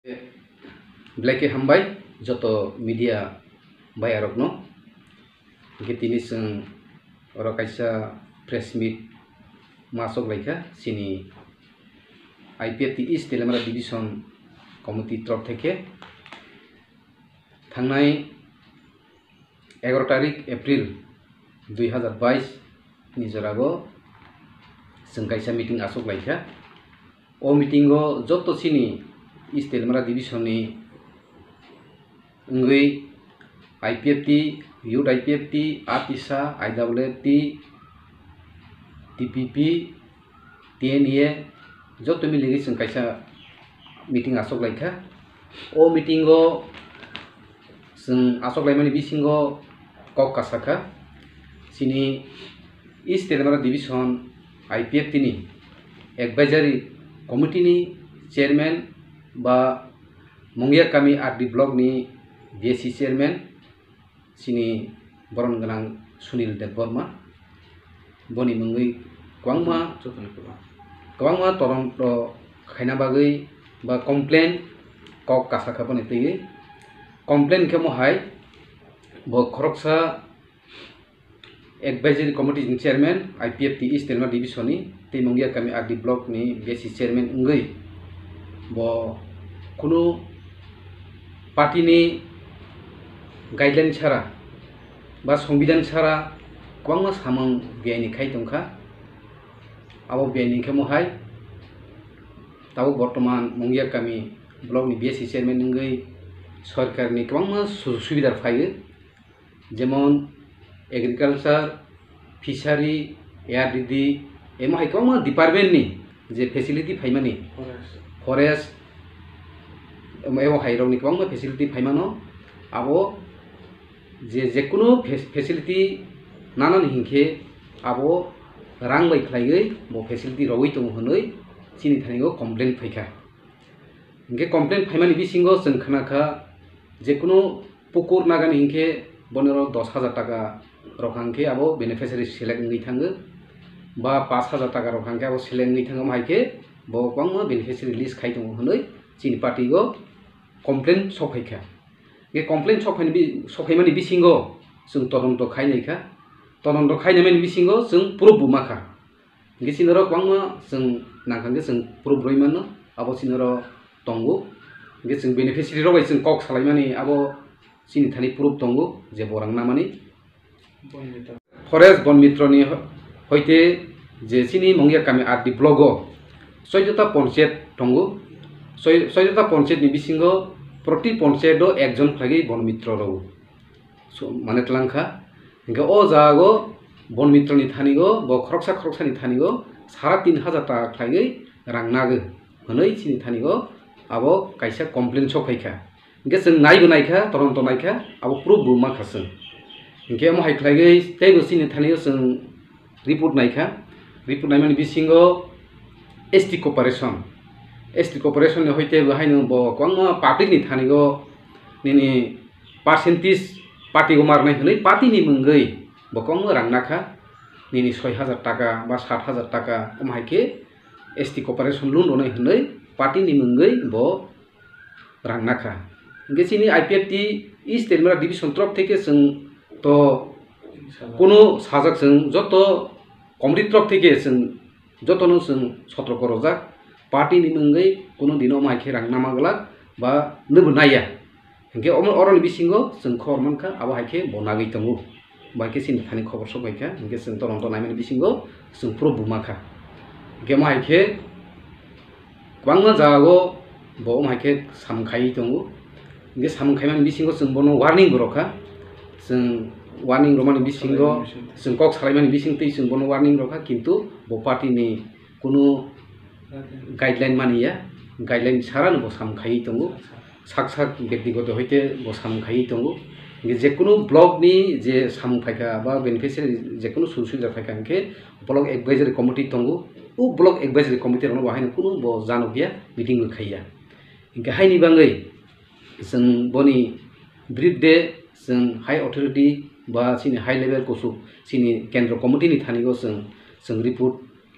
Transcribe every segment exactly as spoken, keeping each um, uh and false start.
Belai khe hambai joto media bayarokno. Hwnkhe tini chwng oro kaisa press meet ma chok laikha chini I P F T East Teliamura Division Committee torop theke. Thangnai egaroh tarik April dui hazar bais ni jorago chwng kaisa meeting achuk laikha. O meeting o joto chini East Teliamura Division ni wngwi I P F T, Youth I P F T, APSA, I W F T, T P P, T N A joto miligwi chwng kaisa meeting achuk laikha. O meeting o chwng achuk laimani bisingo kok kasakha, chini East Teliamura Division I P F T ni Advisory Committee ni Chairman ba Mungiakami R D Block ni B S C Chairman, chini borom gwnang Sunil Debbarma. Boni mungwi kwbangma, kwbangma toronto khaina bagwi ba complain kok kasakha boni twiwi. Complain khe mohai bo khoroksa Advisory Committee ni Chairman, I P F T East Teliamura Division ni, tei Mungiakami R D Block ni B S C Chairman wngwi bo kunu party ni guideline sara ba Songbidan sara kwbangma samung B I ni khai tongkha. Abo B I ni khe mohai tabuk bortoman Mungiakami Block ni B S C Chairman wngwi sorkar ni kwbangma sujog subida phaiwi, jemon agriculture, fishery, A R D D, emo hai kwbangma department ni je facility phaimani, forest, emo, emo hai rokni kwbangma facility phaimano, abo je, jekunu fe-, facility nanani hinkhe abo rang bai khlaiwi bo facility rogwi tongo hwnwi chini thani o complaint phaikha. Hinkhe complaint phaimani bisingo chwng khna kha, jekunu pukur nagani hinkhe bonero dos hajar taka rok hinkhe abo beneficiary select wngwi thango, ba pash hajar taka rok hinkhe abo select wngwi thango, hai khe bo kwbangma beneficiary list khai tongo hwnwi chini party o complaint sok phaikha. Hinkhe complaint sok phaini bi-, sok phaimani bisingo chwng todonto khai naikha, todonto khai naimani bisingo chwng proof bo makha. Hinkhe chini oro kwbangma chwng nangkha hinkhe chwng proof rwi mano, abo chini oro tongo. Hinkhe chwng beneficiary rok bai chwng kok salaimani abo chini thani proof tongo je bo rang namani. Forest Bon Mitro ni ho-, hoite je chini Mungiakami R D block o soidota ponchayat tongo. Soi-, soidota ponchayat ni bisingo proti ponchayat o ekjon khlaiwi Bon Mitro rw. So, mane twlang kha. Hinkhe o jaga o Bon Mitro ni thani o, bo khoroksa khoroksa ni thani o sara tin hajar taka khlaiwi rang nagw hwnwi chini thani o abo kaisa complaint sok phai kha. Hinkhe chwng naibo nai kha, todonto nai kha, abo proof bo man kha chwng. Hinkhe omo hai khlaiwi teibo chini thani o chwng report nai kha. Report naimani bisingo S T corporation, S T corporation ni hoite bo haino bo kwbangma public ni thani o nini percentage party o marnai hwnwi party ni mungwi bo kwbangma rang nakha, nini soi hajar taka ba sat hajar taka, omo hai khe S T corporation loan rwnai hwnwi party ni mungwi bo rang nakha. Hinkhe chini I P F T East Teliamura Division torop theke chwng to kunu sajak, chwng joto committee torop theke chwng jotono chwng sotroko rojak, party ni mungwi kunu dino omo hai khe rang nama glak ba nwbo naiya. Hinkhe omo, oroni bisingo chwng khobor mankha, abo hai khe bo nagwi tongo. Bo hai khe chini thani khobor sok bai kha, hinkhe chwng todonto naimani bisingo chwng proof bo mankha. Hinkhe omo hai khe kwbangma jagao bo omo hai khe samung khaiwi tongo. Hinkhe samung khaimani bisingo chwng bono warning bo rwkha. Chwng warning rwmani bisingo, chwng kok salaimani bisingtwi chwng bono warning rwkha, kintu bo party ni kunu guideline maniya, guideline sarano bo samung khaiwi tongo. Sak sak byaktigoto hoite bo samung khaiwi tongo. Hinkhe jekunu block ni je samung phaikha ba beneficiary jekunu sujog subida phaikha hinkhe block advisory committee tongo. O block advisory committee rokno bo haino kunu bo janokya meeting bo khaiya. Hinkhe haini bangwi chwng boni biruddhe chwng high authority ba chini high level kuchuk chini kendro committee ni thani o chwng, chwng report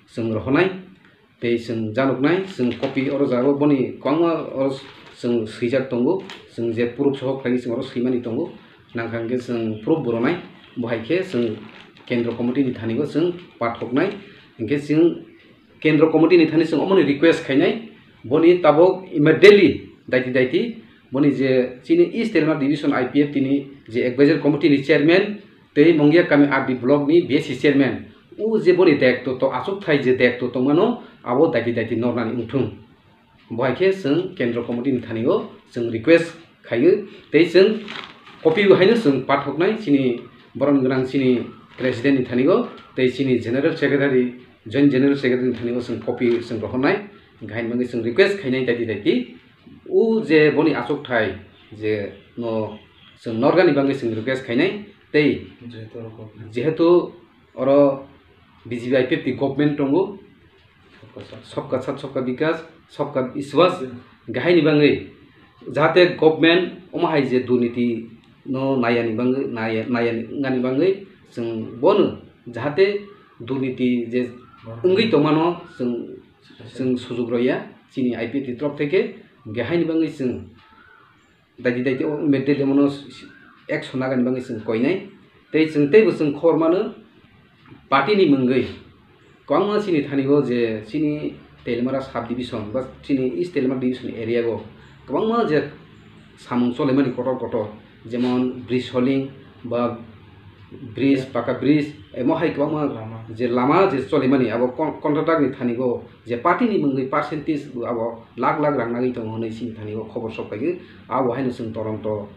chwng rohornai. Tei chwng janoknai, chwng copy oro jago boni kwbangma oro chwng swijak tongo, chwng je proof sohor khlai chwng oro swimani tongo, nangkha hwnkhe chwng proof bo rwnai, bo hai khe chwng kendro committee ni thani o chwng pathoknai, hwnkhe chwng kendro committee ni thani chwng omoni request khainai, boni tabok immediately daiti daiti boni je chini East Telangana Division I P F T ni je advisory committee ni chairman tei Mongia kami R D block ni B S C chairman, o je boni daitto to achukthai je daitto tongmano abo daiti daiti nornani wngthung. Bo hai khe chwng kendro committee ni thani o chwng request khaio tei chwng copy bo haino chwng pathoknai chini borom gwnang chini president ni thani o tei chini general secretary, joint general secretary ni thani o chwng copy chwng rohornai, hwnkhe haini bagwi chwng request khainai daiti daiti o je boni achukthai je no chwng norgani bagwi chwng request khainai tei jehetu oro B J P I P F T government tongo, Sabka Saath, Sabka Vikas, Sabka Vishwas, hwnkhe haini bagwi jahate government omo hai je durniti no nayani bagwi, naya, nayani wngani bagwi chwng bono jahate durniti je wngwi tongmano chwng, chwng sujuk rwya chini I P F T ni torop theke, hwnkhe haini bagwi chwng daiti daiti o immediately omono action nagani bagwi chwng koinai. Tei chwng teibo chwng khobor mano, party ni mungwi kwbangma chini thani o je chini Teliamura sub division ba chini East Teliamura division area o kwbangma je samung cholimani kotor kotor, jemon bridge holing ba bridge, paka bridge, emo hai kwbangma lama, je lama je cholimani abo con-, contractor ni thani o je party ni mungwi percentage bo abo lakh lakh rang nagwi tongo hwnwi chini thani o khobor sok phaio. Abo haino chwng toronto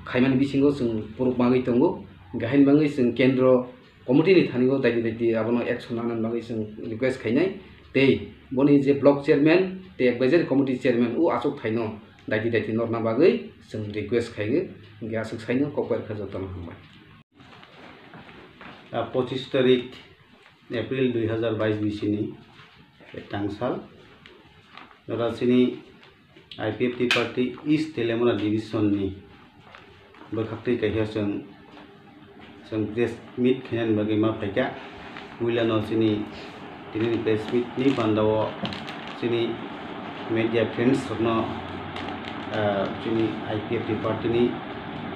khaimani bisingo chwng proof manwi tongo. Hwnkhe haini bagwi chwng kendro committee ni thani o daiti daiti abono action nanani bagwi chwng request khainai. Tei boni je block chairman tei advisory committee chairman o achuk thaino daiti daiti norna bagwi chwng request khaio. Hwnkhe aswk saino kok bai rwkha jotono hambai. Ah, pochis tarik April dui hazar bais bisini tangsal. Ora chini I P F T party East Teliamura division ni bwkhaktwi kaisa chwng, chwng press meet khainani bagwi ma phaikha. Puilano chini Tini ni press meet ni panda o chini media friends rokno, ah, chini I P F T party ni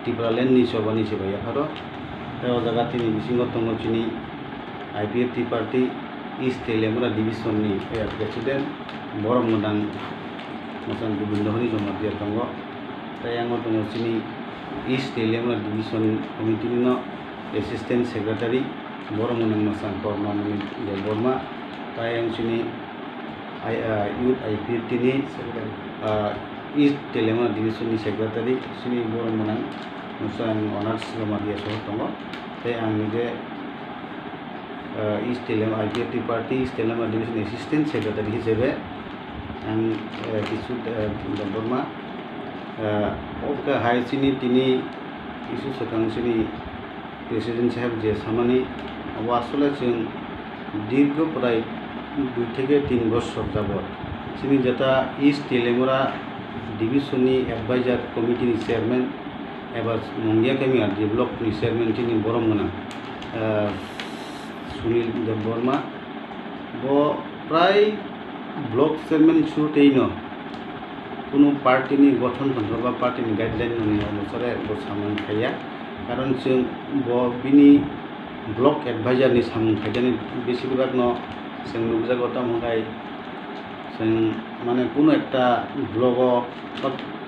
Tipraland ni choba ni se bai yapharo. Tei o jaga tini bisingo tongo chini I P F T party East Teliamura division ni, eh, president Borom Gwnang Mwchang Gobindo Hari Jamatia tongo. Tei yango tongo chini East Teliamura division committee ni no assistant secretary Borom Gwnang Mwchang Korma Mani Debbarma, tei ang chini I-, ah, youth I P F T ni, ah, East Teliamura division ni secretary chini Borom Gwnang Mwchang Onas Jamatia sohor tongo. Tei ang ni je, ah, East Teliamura I P F T party East Teliamura division assistant secretary hisabe ang, eh, kisu, eh, Debbarma, eh, o khe hai chini tini kisu swkang chini President saheb je samani, abo asole chwng dirgho prai dui theke tin bosor jabot chini jeta East Teliamura division ni advisor committee ni chairman eba Mungia Kami R D block ni chairman chini Borom Gwnang, ah, Sunil Debbarma, bo prai block chairman su tei no kunu party ni gothon tongthok ba party ni guideline ni onusare bo samung khaiya, karon chwng bo bini block advisor ni samung khaijani besibak no chwng nukjago, tamo hwnkhe chwng mane kunu ekta block o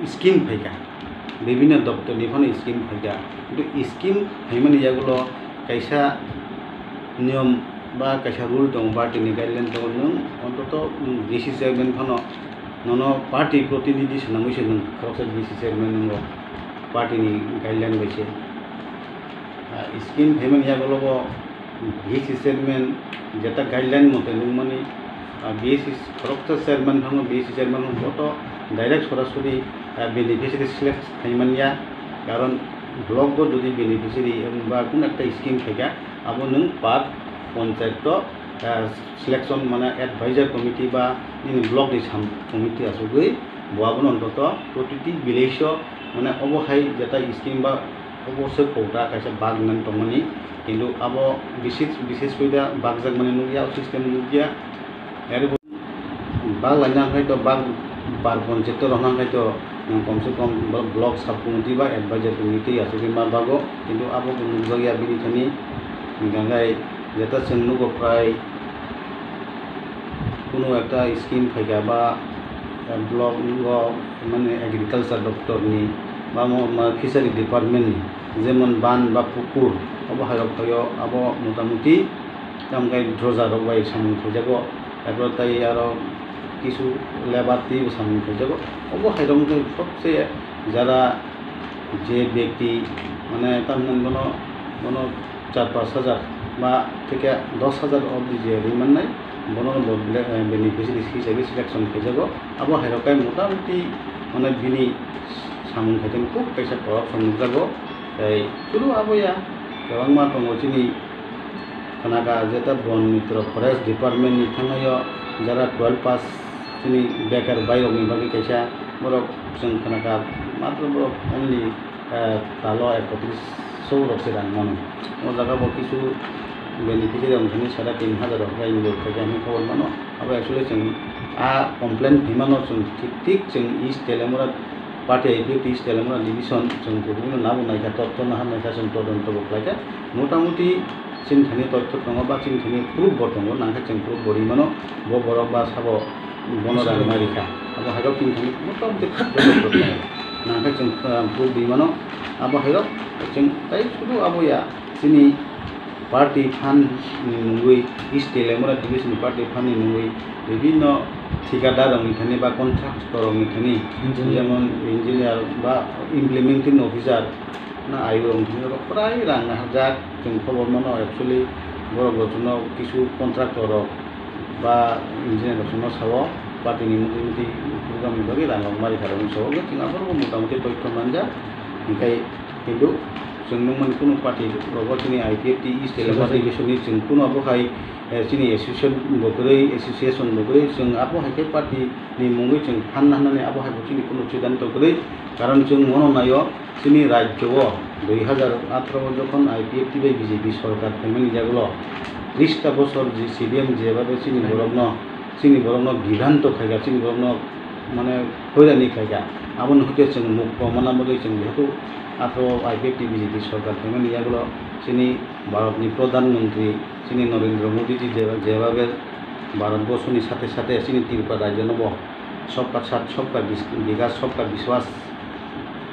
scheme phaikha, bibhinno doptor ni phano scheme phaikha, kintu scheme phaimani yagulo kaisa niyom ba kaisa rule tongo, party ni guideline tongo, nwng ontoto, nwng D C chairman phano nono party protinidhi swnamwi se nwng khoroksa D C chairman nwngo, party ni guideline bai se. Ah, scheme phaimani yagulo bo D C chairman jeta guideline mote nungmani, ah, B S C khoroksa chairman phano, B S C chairman phano boto direct sorasori, ah, beneficiary select khaimanya, karon block o jodi beneficiary ba kun ekta scheme phaikha, abo nwng par ponchayat o, ah, selection mane advisor committee ba nini block ni sam committee achugwi bo abono ontoto protiti village o mane obo hai jeta scheme ba obo se kota kaisa bag nang tongmani, kintu abo bisis, bises koi da bag jak mani nukya, o system nukya. Ero bag laina khai to bag par ponchayat o rok nang khai to Komse kom blo-, block sub committee ba advisor committee achugwi ma bago, kintu abo bo nukjakya bini thani. Hingkha khe jeta chwng nugo prai kunu ekta scheme phaikha ba, eh, block o mane agriculture doptor ni ba mo-, ma fishery department ni, jemon ban ba pukur, obo hairok phaio, abo motamuti tamkhe droja rok bai samung khaijago, abo tai aro kisu labour twi bo samung khaijago. Obo hairok wngkhe sobse jara je byakti mane tamni bono, bono char pash hajar ba theke dos hajar obdi je ri mannai, bono bo ble-, eh, beneficiary hisabe selection khaijago. Abo hairok khe motamuti mane bini samung khaitani khub kaisa corruption nukjago. Tei chwlo abo ya kwbangma tongo chini khanaka jeta Bon Mitro Forest Department ni thangnaio jara twelve pass chini bekar bairokni bagwi kaisa borok chwng khanaka matro borok only, eh, talo ekotris so rok se rang mano. O jaga bo kisu beneficiary rok thani sara tin hajar rok bai ni rok khaikha hinwi khobor mano. Abo actually chwng a complaint phaimano chwng thik thik chwng East Teliamura party I P F T East Teliamura division chwng kubui no nabo naikha, totto naha naikha, chwng todonto bo khlaikha. Motamuti chini thani totto tongo ba chini thani proof bo tongo, nangkhe chwng proof bo ri mano. Bo borok ba sabo bono rang ma rikha. Abo hairok chini thani motamuti proof bo tongo. Nangkhe chwng, ah, proof ri mano. Abo hairok chwng tai sudu abo ya chini party phan ni mungwi, East Teliamura division ni party phan ni mungwi bibinno thikadar rok ni thani ba contractor rok ni thani, engineer, jemon engineer ba implementing officer na I O rok ni thani prai rang nahajak. Chwng khobor mano actually borok rok no kisu contractor rok ba engineer rok no sao party ni mungwi mungwi program ni bagwi rang rok ma rikha rok sao, chwng abo rok motamuti totto manjak. Hinkhe Kintu chwng nukmani kunu party rogo chini I P F T East Teliamura division ni chwng kunu abo hai, eh, chini association bo kwrwi, association bo kwrwi, chwng abo hai khe party ni mungwi chwng phan na hwnani abo hai bo chini kunu siddhanto kwrwi. Karon chwng mono naio chini rajyo o dui hazar atharo o jokhon I P F T bai B J P sorkar phaimani yagulo trista bosor je C P M jeba bai chini borokno, chini borokno bibhanto khaikha, chini borokno mane hoirani khaikha. Aboni hwnkhe chwng mukto mana bagwi chwng jehetu atharo I P F T B J P sorkar phaimani yagulo chini Bharatni Pradhan Mantri chini Narendra Modi ji je-, jebabe Bharat borsoni sathe sathe chini Tripura rajyono bo Sabka Saath, Sabka Bis-, Bikas, Sabka Biswas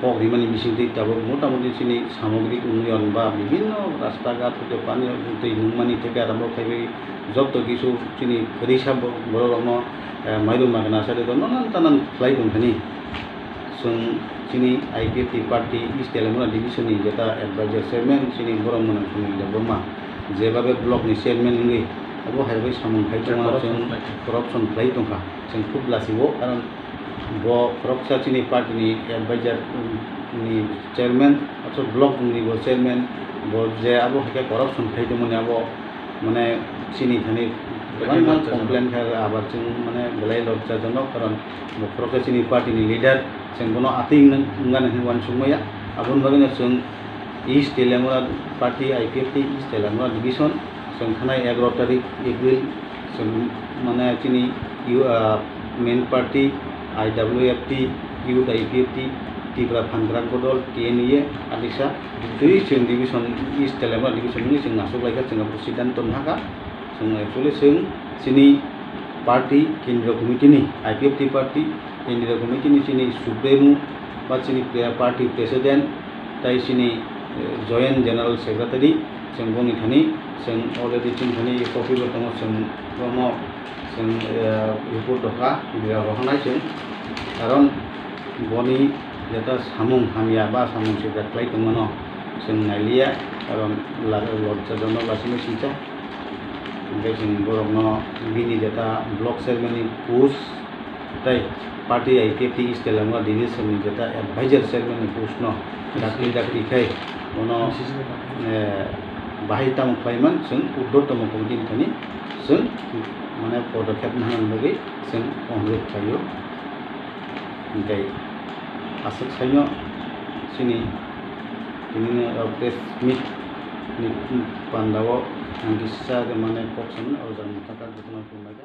kok rimani bisingtwi tabuk motamuti chini samogrik unnoyon ba bibinno rasta ghat hoite pani twi nungmani theke arombo khaiwi jotto kisu chini kwrwisa bo-, bororokno, eh, mairum magna asari rok nanan tanan khlai tongthani. Chwng chini I P F T party East Teliamura division ni jeta advisor chairman chini borok mwnang Sunil Debbarma jebabe block ni chairman wngwi obo hai bai samung khai tongma chwng corruption khlai tongkha, chwng khub lachio, karon bo khoroksa chini party ni advisor, um, ni chairman, aswk block ni bo chairman, bo je abo hai khe corruption khai tongmani abo mane chini thani kwbangma complain kha, abar chwng mane belai lobjajonok, karon bo khoroksa chini party ni leader, chwng bono atwi wngna, wngna hinwi uansukmaya. Aboni bagwino chwng East Teliamura party, I P F T East Teliamura division, chwng thanai egaroh tarik April, chwng mane chini U-, ah, main party, I W F T, Youth I P F T, Tripura Phan Kwrak Bodol, T N U A, adisa twi chwng division East Teliamura division wngwi chwng nachuklaikha, chwng abo siddhanto nahakha. Chwng actually chwng chini party kendriya committee ni, I P F T party kendriya committee ni chini supremo ba chini pre-, party president tai chini, eh, joint general secretary, chwng boni thani chwng already chini thani copy bo tongo, chwng bono chwng, eh, report rokha, bira rohornai chwng, karon boni jeta samung hamya ba samung sibra khlai tongmano chwng nailiya, karon la-, lobjajonok lasino singcha. Hingkhe chwng borokno bini jeta block chairman ni post tei party I P F T East Teliamura division ni jeta advisor chairman ni post no dakti dakti khai bono, eh, bahai tamo khlaiman chwng urdhottomo committee ni thani chwng mane podokhep nahna bagwi chwng onurodh khlaio. Hingkhe aswk saino chini tini press meet ni panda o ang kisa mane kok sanani aro jang mwthangkha jotono khulumbaikha.